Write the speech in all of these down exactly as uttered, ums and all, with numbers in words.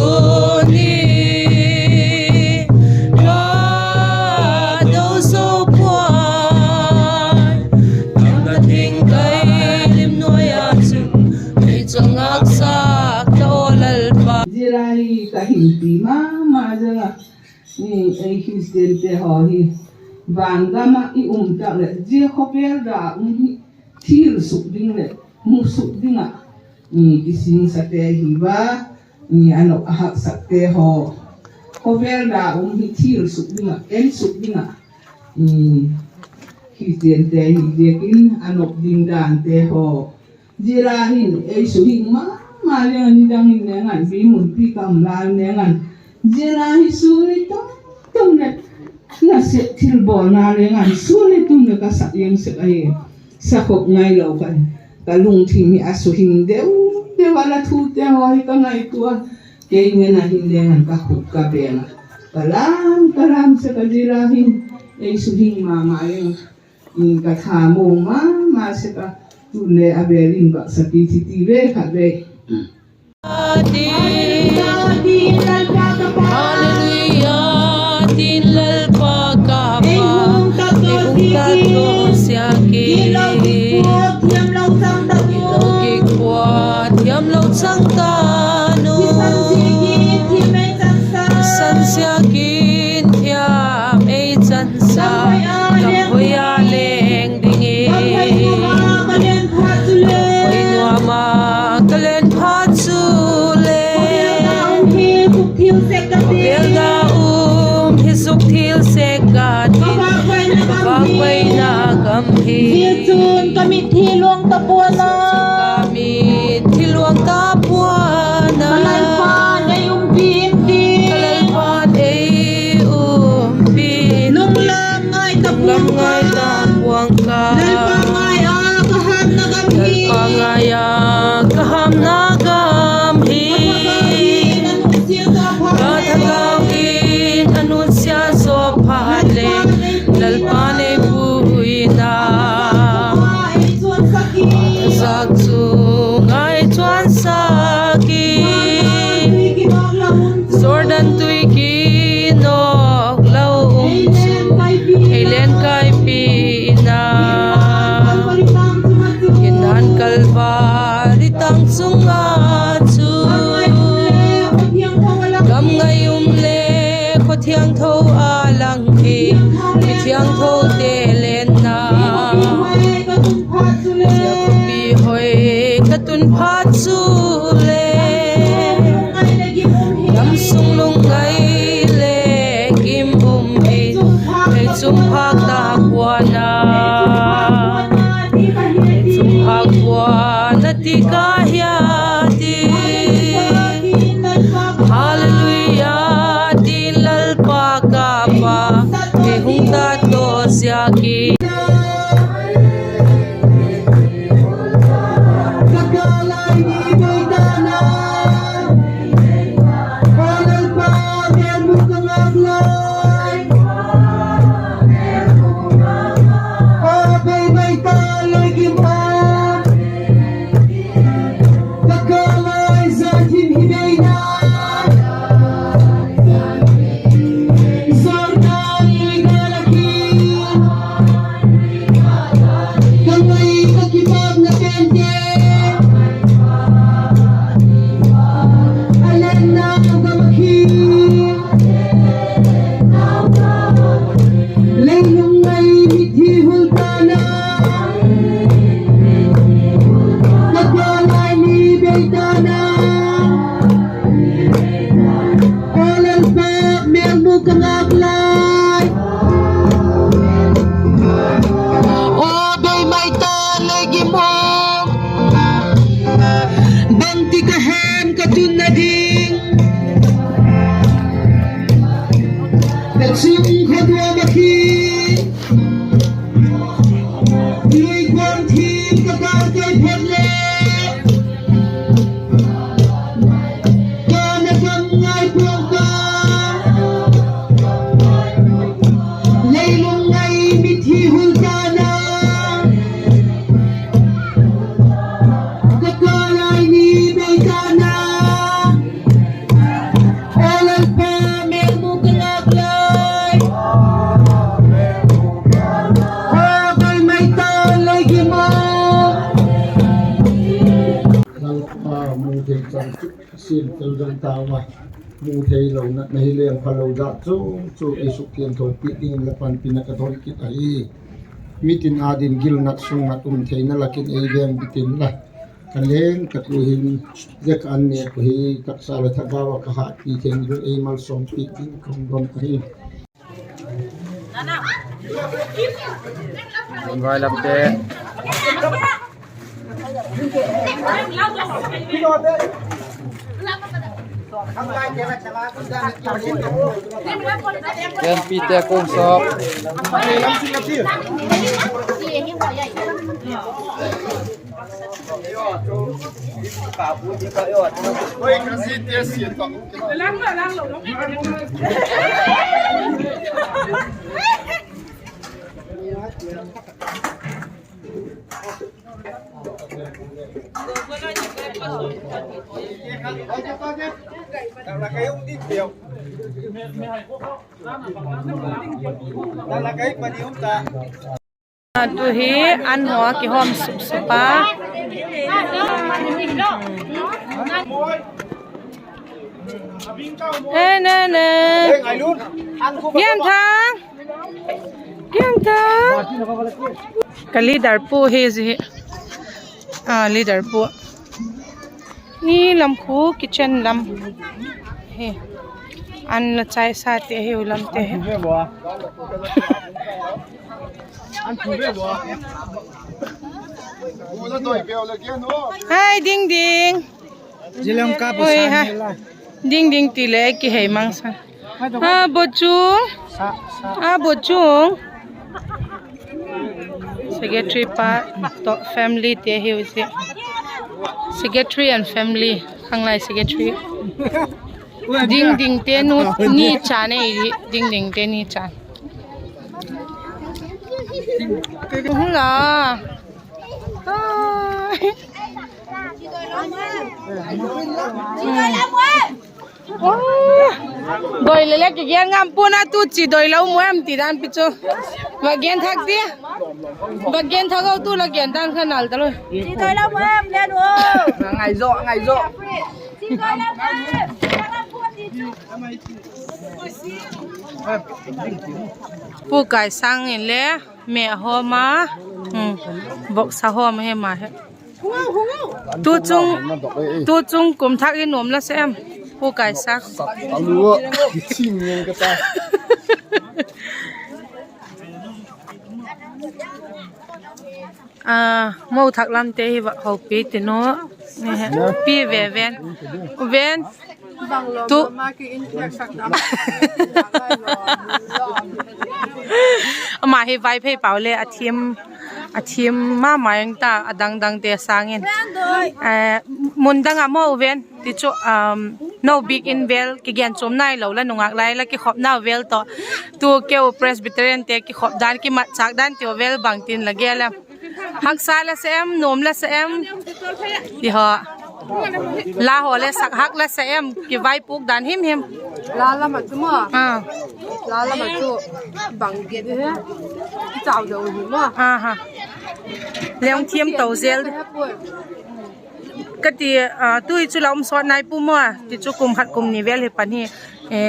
Tuni la do zo puai, tang ka thing kai lim nuai ah chun, ei chang ngaksak ta aw Lalpa. Zia lai ka hinpi ma ma zang a, ei Christiante haw hi van gam ah i um tak leh zia khawvel da um hi thil suk ding leh mu suk ding ah kisingsate hi va, a nop a haksakte haw, khawvel da um hi thil suk ding ah, en suk ding ah, Christiante hi ziakin a nop ding dante haw, zia la hin ei suhing ma ma leng a, nidang in leng an bi mun pi kam la leng an, zia la hi suni tum tum leh nasep thilbawlna leng an suni tum leh ka sak leng sek ahi. Sakhop ngailo ka, ka lungthim hi a suhing deu deu a, la thute haw hi ka ngaitua. Kei ngen a hin leng an ka khut ka beng a, ka lam ka lam sek a, zia la hin ei suhing ma ma leng ka tha mawng ma ma sek a. Tun le a vêl in baksa pi thi ti ve khat ve. Halleluia, tin Lalpa ka Pa, ei hung tat to sia ki, lo kikua thiamlo chang ta nu, sansia kin thiam ei chansa, gam hoi a leng dingin, hoi nuam a ka len phat chule, khawvel da um hi suk thil sek ka tin, ka vâkvaina gam hi, zia chun ka mitthi luang ta pua'n a, ka mitthi luang ta pua'n a, ka Lalpa'n ei umpi in, nung lam ngai ta pua'ng ka, Lalpa ngai a ka hamna gam hi, ka thagau in a nutsia zaw phat leh, Lalpa'n ei buaina, zak chu ngai chuan sak i, Jordan tui ki nawk lo um chu, ei len kaipi na, kin dan Kalvari tâng chung a chu, gam ngai um le khawthiangtho a lang hi, mithiangthote lenna, zia khawpi hoi ka tun phat chule, gam sung lungngai le gim um in, ei chungphâk ta pua'n a, ei chungphâk pua'n a ti ka hia ti. Halleluia, tin Lalpa ka Pa, ei hung tat to sia ki. Tel zang ta ua, mu thei lo na, na hi leng pha lo zat chu, chu ei suk thiangtho pi dingin la panpina ka don kit ahi. Mitin â dingin gilnat sungnat um theina lakin ei veng bitin la. Ka leng ka tu hin, zia ka an ne ku hi, taksa le thagau a ka hatpi theng ding ei malsawmpi ding ka hung don ahi. Vai lam te. Kenpi te kung sawp. Tu hi an haw kihawm sup sup a. Ne, ne, ne. Genthang. Genthang. Ka leader pu hi zi. A, leader pu. Ni lam khu kitchen lam hi. An la chai sa te hi u lam te hi. Hai, ding ding. Oi, ha. Ding ding ti le kihei mang sa. Ha, Bochung. A, Bochung. Secretary pa to family te hi u si. Secretary and family. Khanglai secretary. Ding ding te nu ni chan ei di. Ding ding te ni chan. Hula. Doi le le kigen ngam pua'n a, tu chi doi lo mu em ti dan pi chu. Va gen thak ti. Va gen thak lo, tu la gen dan kha nal ta lo. Chi doi lo mu em, gen u. Ngai zo, ngai zo. Pu Kaisang in le me a hawm a, bawksa hawm a hem a he. Tu chung, tu chung kum thak in nuam la sa em, Pu Kaisang. A, mo thak lam te hi va hopi ti nu. Pi ve ven. Ven. Tu. Ama hi Vaiphei pau le a thiam, a thiam ma ma eng ta a dang dang te sâng in. Mun dang a mo ven. Ti chu, no bik in vel kigen chuam nai lo la nungak lai la kikhopnau vel tawh. Tu keu Presbyterian te kikhop dan kimatchâk dan ti vel bangtin la gel em. Haksa la sa em, nuam la sa em. Ti haw. La haw le sak hak la sa em, kivaipûk dan him him. La lam a chu maw. La lam a chu bang gen he. Kichau deu hi maw. Aha. Leng thiam to zel. Ka ti, tu hi chu la um sawt nai pu maw, ti chu kum khat kum ni vel hi pan hi,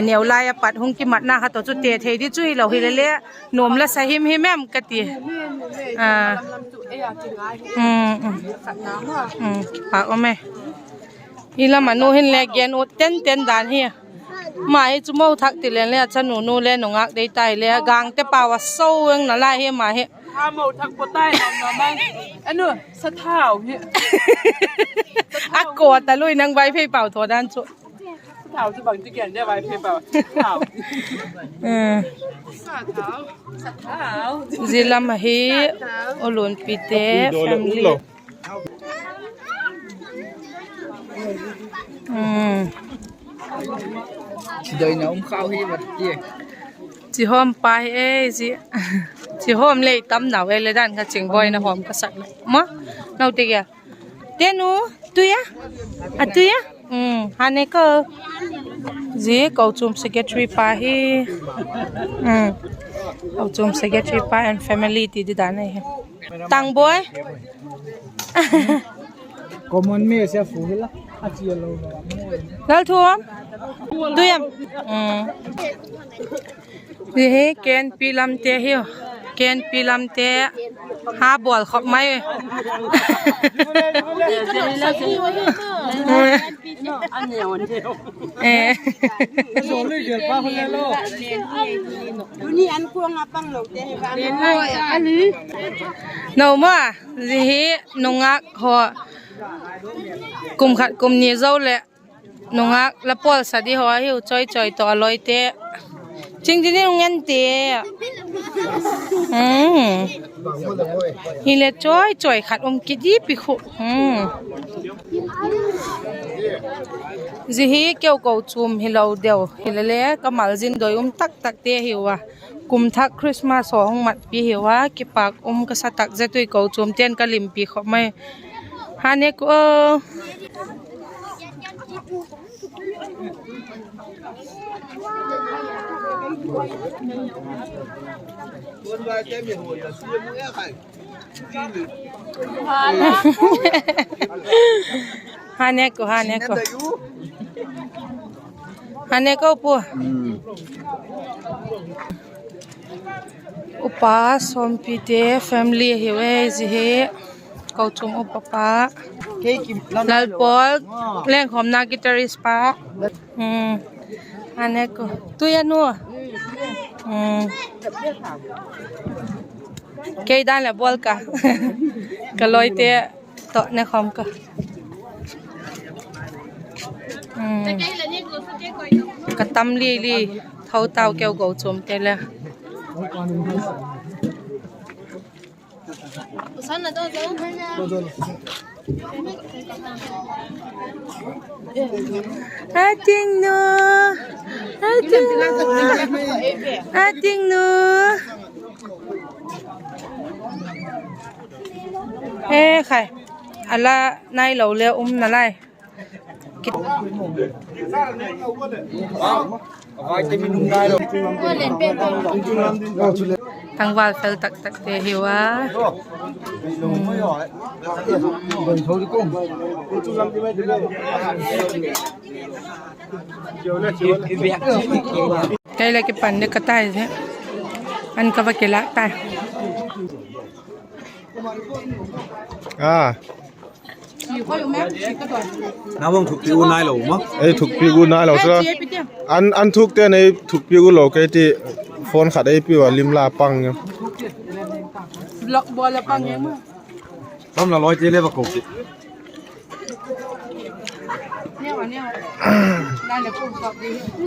neu lai a pat hung kimatna kha tawh chu te thei di chu hilo hile le, nuam la sa him him em ka ti. Pâk um e. I lam a nu hin le gen ut ten ten dan hi. Ma hi chu mo thak ti len le a chanu nu le nungak dei tai le, gangte pau a so eng na lai hi ma hi. A kawt a lui nang Vaiphei pau thaw dan chu. Zia lam ahi, u Lunpite family. Chihawm pa hi e, chi, chihawm lei tam nau e le dan kha Chingboina hawm ka sak le maw. Nau ti gel. Tenu, tui a? A tui a? Hane ko. Zia kochuam secretary pa hi. Kochuam secretary pa and family ti di dan ahi. Tangboi. Common mi sia fu hila. Lalthuam. Tuiam. Hi hi K N P lamte hi. K N P lamte. Ha bawl khop mai. No ma, zi hi nungak haw kum khat kum ni zo leh nungak la pawlsa di haw ahiu, chawi chawi tawh a lawite. Ching ding in ngen ti. Hile chawi chawi khat um kit di pi khu. Zi hi keu kochuam hilo deu hile le ka malzin doi um tak takte hiu a. Kum thak Christmas haw hung matpi hiu a, kipâk um ka sa tak zet ui, kochuamte'n ka limpi khop mai. Ha ne ku o. Ha ne ku, ha ne ku. Ha ne ku pu. Upa Sawmpite family ahiu e zi hi. Kochuam upa pa. Lalpawl, lengkhawmna guitarist pa. Ha ne ku. Tui a nu. Kei dan leh bawl ka. Ka lawite tawh ne khawm ka. Ka tam li li tho tau keu kochuamte le. A ting nu, a ting nu, a ting nu. E khai, a la nailo le um nalai. Tangval fel tak takte hiu a. Kei le kipan ding ka tai zi. An ka va kilâk tai. A, nang thukpi u nailo ma? Ei thukpi u nailo sa. An, an thukte'n ei thukpi u lo kei ti, phone khat ei piu a lim la pang. Vlog bawl a pang e ma. Tam la lawite le va ko ki.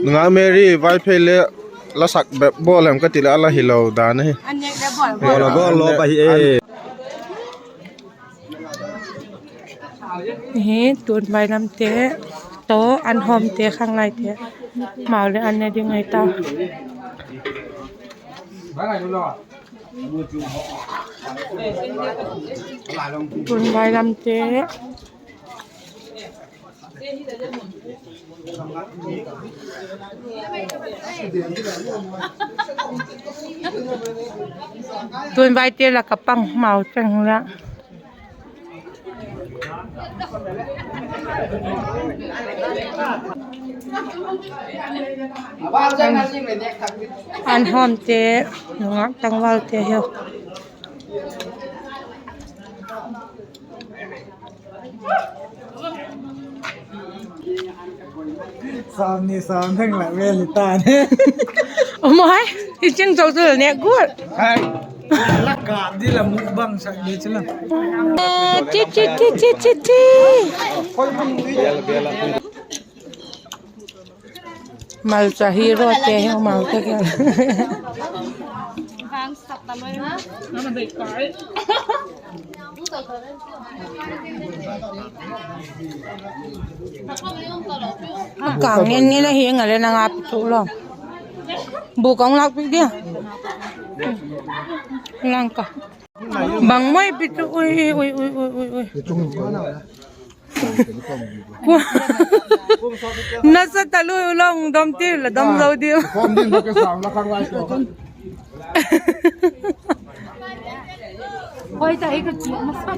Nungak Mary Vaiphei le la sak bep bawl em ka ti le a la hilo dan ahi. Bawl a bawl lo pa hi e. Hi tun vailamte tawh an hawmte khanglaite mau le an ne ding ahi ta. Tun vailamte. Tun vaite lak a pang mau cheng la. An hawmte, nungak tangvalte hiu. Sam ni sam theng la vel hi ta ne. Omai, i cheng chau chu ne gual. Hai. La ka di la mukbang sak di chu la. Chi, chi, chi. Malcha hero te hi mal te ka. Ka ngen ngen ahi nga le nang a pi chu lo. Bu kong lak pi dia. Lang ka. Bang mai pi chu ui, ui, ui. Nasa talu long dom ti la dom lo di. Hoi ta hi ka chu masa.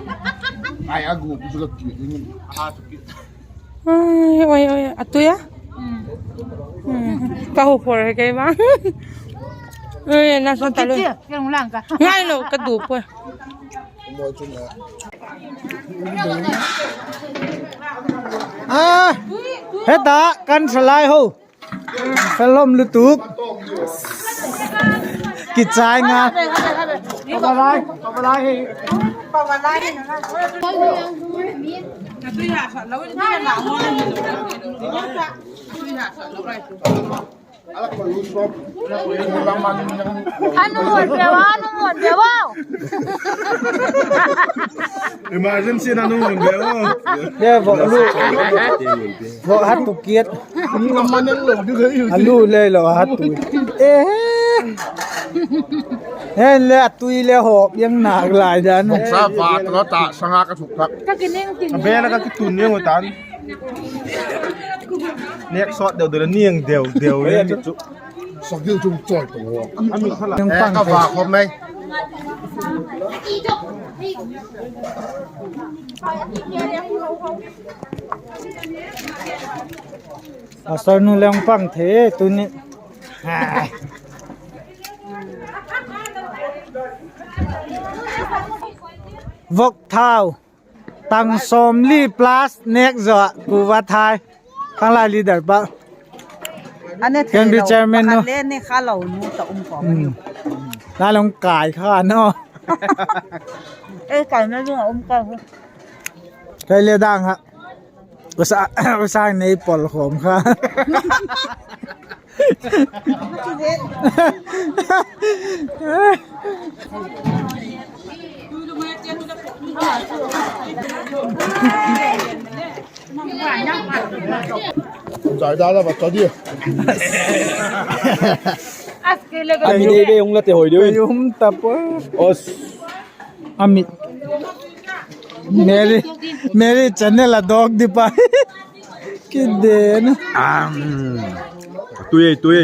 Ai agu chu ka ki. Ai, oi, oi, a tui a. Ka hu phor he kei ma. Oi, na sa ta lo. Ngai lo ka du poi. A, heta kan salai ho. Felom lutuk. Kichai nga. Anu mon bia, anu mon bia. Emergency na nu bia. Ye, vok lu. Vok hat tu kiat. Alu le lo hat tu. Eh. Hen le a tui le hop yang nak lai dan. Sa va ta ta sanga ka thuk thak. Ka kineng tin. Be la ka kitun yang tan. Nek sot deu deu, niang deu deu le chu. Sakil chung choi to. Ka va khop mai. Pastor nu leng pang the tuni. Vok thau. Tang sawmli plus nek zaw ku va thai. Khanglai leader pa. Ken bi chairman nu. Le ne kha lo nu ta um ko. Hmm. Na long kai kha no. E kai na lu um ka. Kai le dang ha. Usa, usa nei pol khom kha. Zai da la ba ta di. Ami nei be ung la te hoi diu. Pe um ta po. Os. Ami. Mary, Mary channel a dawk di pa. Kiden. Am. Tui, tui.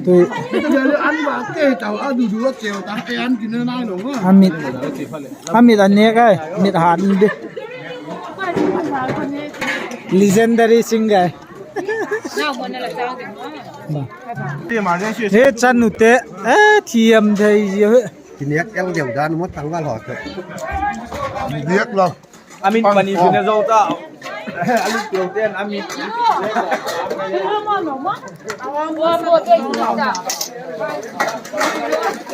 Tui. Amit. Amit a nek ai. Mit hat di. Legendary singer. He chanu te. Eh, thiam thei zia he. Kiniak el deu dan mo tangval ho te. Diak lo. Amin pani sina zo ta. Alu teu ten amin.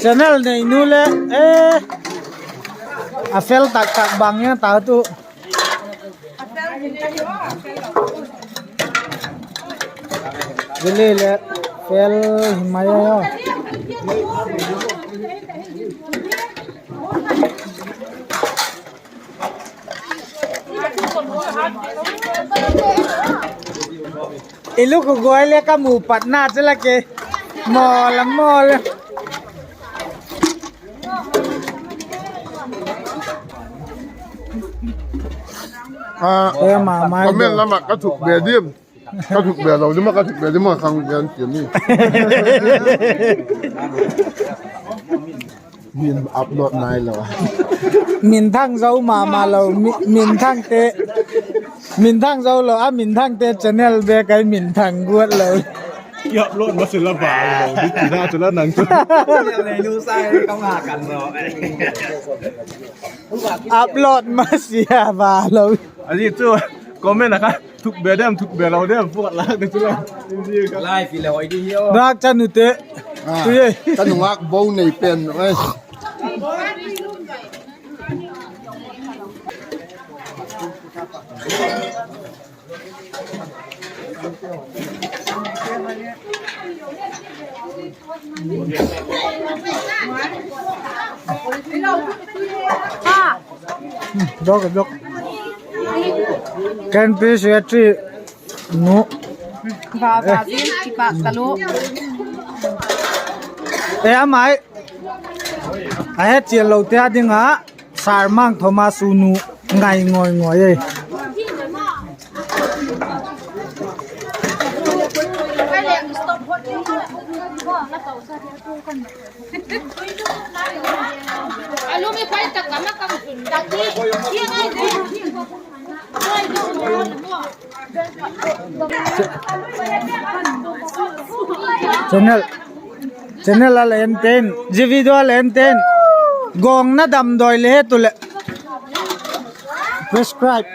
Channel nei nu le, eh. A fel tak tak bang ya ta tu. Vele le fel hi mai a. I lukhu guai le ka mu patna chu la ke. Mawl a mawl. Ah, comment lam ah ka thuk be dim. Ka thuk be lo dim, ka thuk be dim, ka khang be an ti mi. Min upload nai lo. Minthang zo ma ma lo, mi-, minthang te. Minthang zo lo, a minthang te channel be kai minthang guat lo. I upload ma si la ba lo, di ti na chu la nang chu. Channel nei nu sai ka ma kan lo. Upload ma si a ba lo. A di chu comment a kha. Thuk be dem, thuk be lo dem, puak lak de chu la. Live i le hoi di hi o. Ngak chanu te. Ah, tui e. Ka nungak bo nei pen, eh. Dok, dok. Ken pi secretary nu. Ba, ba, eh. Din, kipak talu. Eh, amai. A het chial lo te a ding a. Sir Mang Thomas u nu ngai ngoi ngoi e. Channel, channel a la en ten, zia video a la en ten, gawng na damdawi le he tu leh prescribe.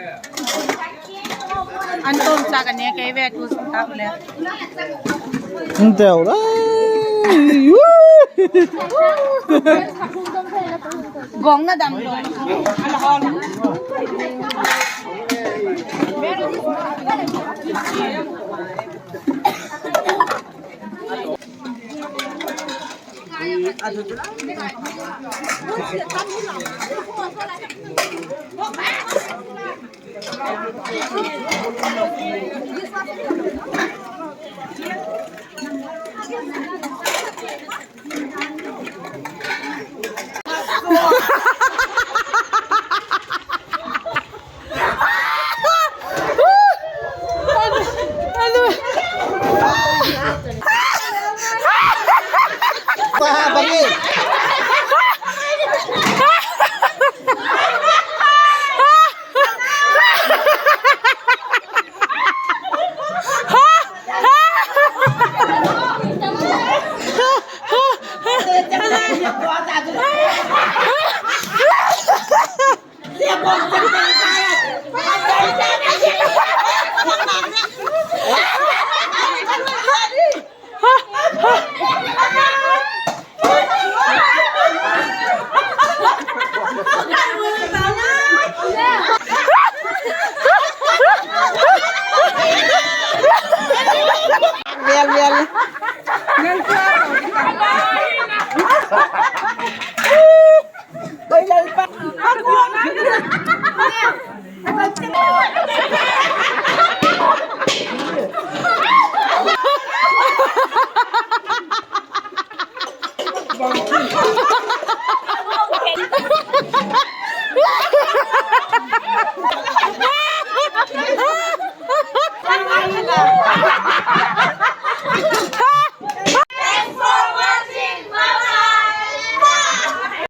An tawm cha ka ne kei ve tu sung tak le. An teu la. Gawng na damdawi.